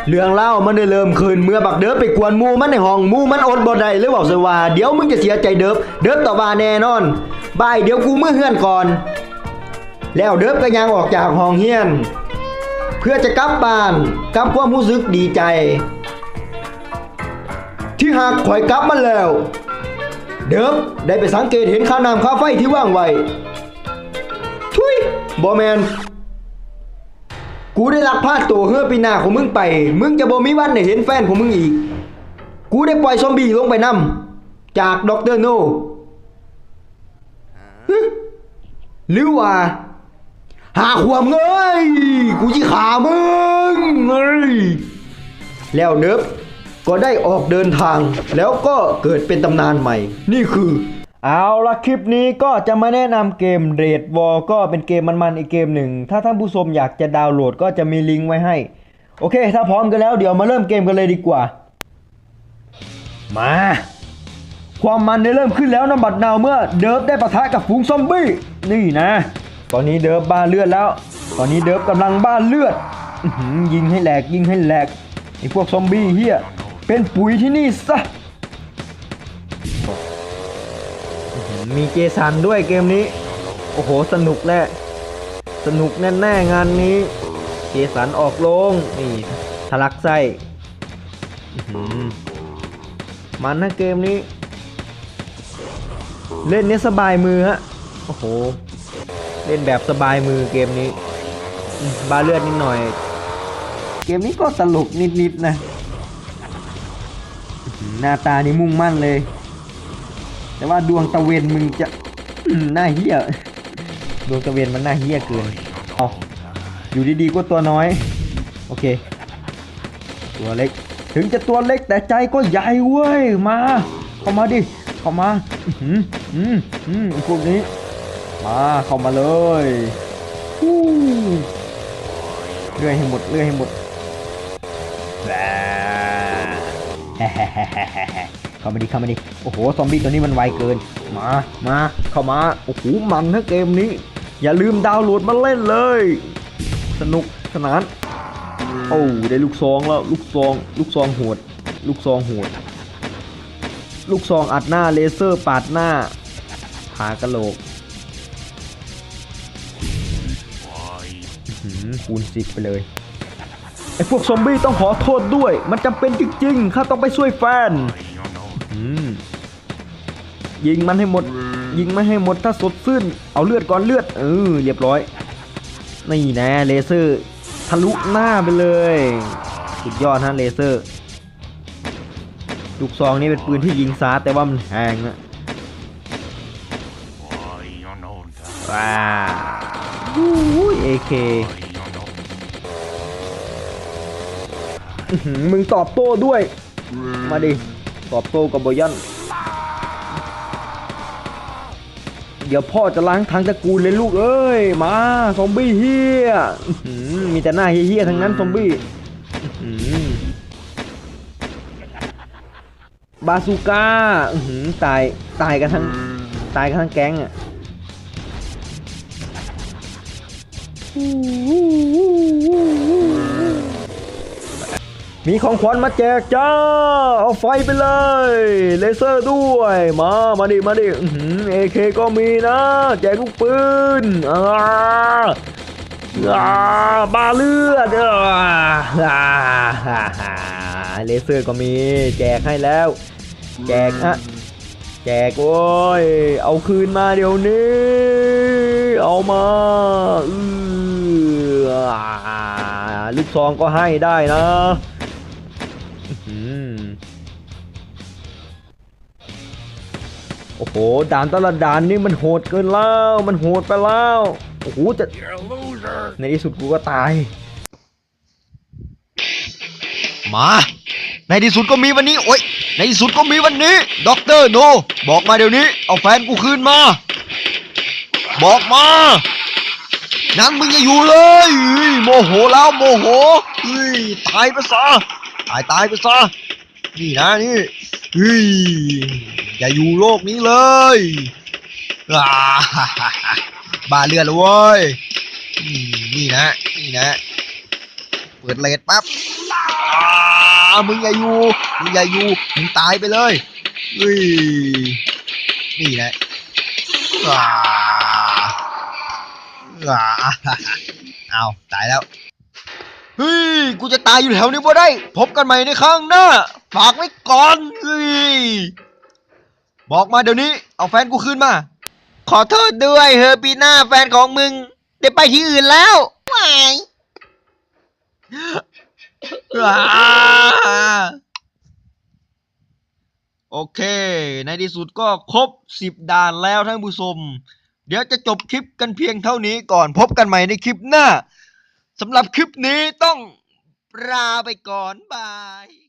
ເລື່ອງລາວມັນໄດ້ເລີ່ມຂຶ້ນເມື່ອບັກເດີບໄປກວນໝູ່ມັນໃນຫ້ອງ. ໝູ່ມັນອົດບໍ່ໄດ້ເລີຍເວົ້າໃສ່ວ່າ ດຽວມຶງຈະເສຍໃຈເດີບ. ເດີບຕອບວ່າ ແນ່ນອນ. ບາຍ ດຽວກູເມືອເຮືອນກ່ອນ. ແລ້ວເດີບກໍຍ່າງອອກຈາກຫ້ອງຮຽນ ເພື່ອຈະກັບບ້ານກັບຄວາມຮູ້ສຶກດີໃຈ. ທີ່ຮັກ ຂ້ອຍກັບມາແລ້ວ. ເດີບໄດ້ໄປສັງເກດເຫັນຄ່ານ້ຳຄ່າໄຟທີ່ວາງໄວ້. ທຸຍ ບໍ່ແມ່ນ. ກູໄດ້ລັກພາໂຕເຮືອປີນາຂອງມຶງໄປ. ມຶງຈະບໍ່ມີວັນໄດ້ເຫັນແຟນຂອງມຶງອີກ. ກູໄດ້ປ່ອຍຊອມບີ້ລົງໄປນຳ ຈາກ ດັອກເຕີ ໂນ. ຮຶ ຫຼືວ່າ ຫາຂວາມເງີຍ ກູຊິຂ້າມຶງເງີຍ. ແລ້ວເດີບກໍໄດ້ອອກເດີນທາງ ແລ້ວກໍເກີດເປັນຕຳນານໃໝ່. ນີ້ຄື ເອົາລະ ຄລິບນີ້ກໍຈະມາແນະນຳເກມ ເຣດ ວໍ ກໍເປັນເກມມັນໆອີກເກມໜຶ່ງ. ຖ້າທ່ານຜູ້ຊົມຢາກຈະດາວໂຫຼດ ກໍຈະມີລິງໄວ້ໃຫ້. ໂອເຄ ຖ້າພ້ອມກັນແລ້ວ ດຽວມາເລີ່ມເກມກັນເລີຍດີກວ່າ. ມາ ຄວາມມັນໄດ້ເລີ່ມຂຶ້ນແລ້ວນຳບັດນາວ ເມື່ອເດີບໄດ້ປະທະກັບຝູງຊອມບີ້. ນີ້ນະ ຕອນນີ້ເດີບບ້າເລືອດແລ້ວ. ຕອນນີ້ເດີບກຳລັງບ້າເລືອດ. ອື້ຫື ຍິງໃຫ້ແຫຼກ ຍິງໃຫ້ແຫຼກ ໄອ້ພວກຊອມບີ້ເຫ້ຍ. ເປັນປຸ໋ຍທີ່ນີ້ຊະ. ອືຫື ມີເຈສັນດ້ວຍເກມນີ້. ໂອ້ໂຫ ສະໜຸກແຫຼະ ສະໜຸກແນ່ໆງານນີ້. ເຈສັນອອກໂລງ ນີ້ ທະລັກໄສ້. ອືຫື ມັນນະເກມນີ້ ເລ່ນນີ້ສະບາຍມືຮະ. ໂອ້ໂຫ ເລ່ນແບບສະບາຍມືເກມນີ້. ອືມ ບ້າເລືອດນິດໜ້ອຍ. ເກມນີ້ກໍຕະຫຼົກນິດໆນະ. ອືມ ໜ້າຕານີ້ມຸ່ງໝັ້ນເລີຍ ແຕ່ວ່າດວງຕາເວັນມຶງຈະ ອືມ ໜ້າເຫ້ຍ. ດວງຕາເວັນມັນໜ້າເຫ້ຍເກີນ. ເອົາ ຢູ່ດີໆກໍຕົວນ້ອຍ. ໂອເຄ ຕົວເລັກ ເຖິງຈະຕົວເລັກແຕ່ໃຈກໍໃຫຍ່ເວີຍ. ມາ ເຂົ້າມາດິ ເຂົ້າມາ. ອືຫື ອືມ ອືມ ພວກນີ້ ມາ ເຂົ້າມາເລີຍ. ເລື່ອຍໃຫ້ໝົດ ເລື່ອຍໃຫ້ໝົດ. ເຂົ້າມາດິ ເຂົ້າມາດິ. ໂອ້ໂຫ ຊອມບີ້ຕົວນີ້ມັນໄວເກີນ. ມາ ມາ ເຂົ້າມາ. ໂອ້ໂຫ ມັນນະເກມນີ້ ຢ່າລືມດາວໂຫຼດມາເລ່ນເລີຍ. ສະໜຸກສະໜານ. ໂອ້ ໄດ້ລູກຊອງແລ້ວ ລູກຊອງ ລູກຊອງໂຫດ ລູກຊອງໂຫດ ລູກຊອງອັດໜ້າ ເລເຊີປາດໜ້າ ຜາກະໂຫຼກ. ອືຫື ຄູນສິບໄປເລີຍ. ໄອ້ພວກຊອມບີ້ຕ້ອງຂໍໂທດດ້ວຍ ມັນຈຳເປັນຈິງໆ ຂ້າຕ້ອງໄປຊ່ວຍແຟນ. ອືມ ຍິງມັນໃຫ້ໝົດ ຍິງມັນໃຫ້ໝົດ ຖ້າສົດຊື່ນ ເອົາເລືອດກ່ອນ ເລືອດ ເອີ ລຽບຮ້ອຍ. ນີ້ແນ່ ເລເຊີທະລຸໜ້າໄປເລີຍ ສຸດຍອດຮະ ເລເຊີ. ລູກຊອງນີ້ເປັນປືນທີ່ຍິງຊ້າ ແຕ່ວ່າມັນແຮງນະ. ວ້າ ອູ້ຍ ເອເຄ ອືຫື ມຶງຕອບໂຕ້ດ້ວຍ. ມາດິ ຕອບໂຕ້ກັບບໍ່ຢ້ານ. ດຽວພໍ່ຈະລ້າງທັງຕະກູນເລີຍລູກເອີຍ. ມາ ຊອມບີ້ເຫ້ຍ. ອືຫື ມີແຕ່ໜ້າເຫ້ຍໆທັງນັ້ນ ຊອມບີ້. ອືຫື ບາຊູກາ. ອືຫື ຕາຍ ຕາຍກັນທັງ ຕາຍກັນທັງແກັງອະ. ມີຂອງຂວັນມາແຈກຈ້າ ເອົາໄຟໄປເລີຍ ເລເຊີດ້ວຍ. ມາ ມາດິ ມາດິ. ອືຫື ເອເຄກໍມີນະ ແຈກລູກປືນ. ອາ ອາ ບ້າເລືອດ ອາ ເລເຊີກໍມີ ແຈກໃຫ້ແລ້ວ ແຈກ ອະ ແຈກ. ໂອ້ຍ ເອົາຄືນມາດຽວນີ້ ເອົາມາ. ອື ອາ ລູກຊອງກໍໃຫ້ໄດ້ນະ. ອືຫື ໂອ້ໂຫ ດ່ານແຕ່ລະດ່ານນີ້ມັນໂຫດເກີນແລ້ວ ມັນໂຫດໄປແລ້ວ. ໂອ້ໂຫ ຈະ ໃນທີ່ສຸດກູກໍຕາຍ. ມາ ໃນທີ່ສຸດກໍມີວັນນີ້ ໂອ້ຍ ໃນທີ່ສຸດກໍມີວັນນີ້ ດັອກເຕີ ໂນ ບອກມາດຽວນີ້ ເອົາແຟນກູຄືນມາ ບອກມາ ນັ້ນມຶງຢ່າຢູ່ເລີຍ. ໂມໂຫແລ້ວ ໂມໂຫ. ຕາຍໄປຊະ ຕາຍ ຕາຍໄປຊະ. ນີ້ນະ ນີ້ ເຮີ້ຍ ຢ່າຢູ່ໂລກນີ້ເລີຍ. ອາ ບ້າເລືອດແລ້ວເວີຍ. ອືມ ນີ້ນະ ນີ້ນະ. ເປີດເລດປັບ ອາ ມຶງຢ່າຢູ່ ມຶງຢ່າຢູ່ ມຶງຕາຍໄປເລີຍ ເອີຍ ນີ້ແຫຼະ ອາ ອາ ອ້າວ ຕາຍແລ້ວ ເຮີ້ຍ ກູຈະຕາຍຢູ່ແຖວນີ້ບໍ່ໄດ້ ພົບກັນໃໝ່ໃນຄັ້ງໜ້າ ຝາກໄວ້ກ່ອນ ເຮີ້ຍ ບອກມາດຽວນີ້ ເອົາແຟນກູຄືນມາ ຂໍໂທດດ້ວຍ ເຮີປີໜ້າແຟນຂອງມຶງໄດ້ໄປທີ່ອື່ນແລ້ວ ຫວາຍ ອາ ໂອເຄ ໃນທີ່ສຸດກໍຄົບສິບດ່ານແລ້ວທ່ານຜູ້ຊົມ ດຽວຈະຈົບຄລິບກັນພຽງເທົ່ານີ້ກ່ອນ ພົບກັນໃໝ່ໃນຄລິບໜ້າ ສຳລັບຄລິບນີ້ຕ້ອງລາໄປກ່ອນ ບາຍ.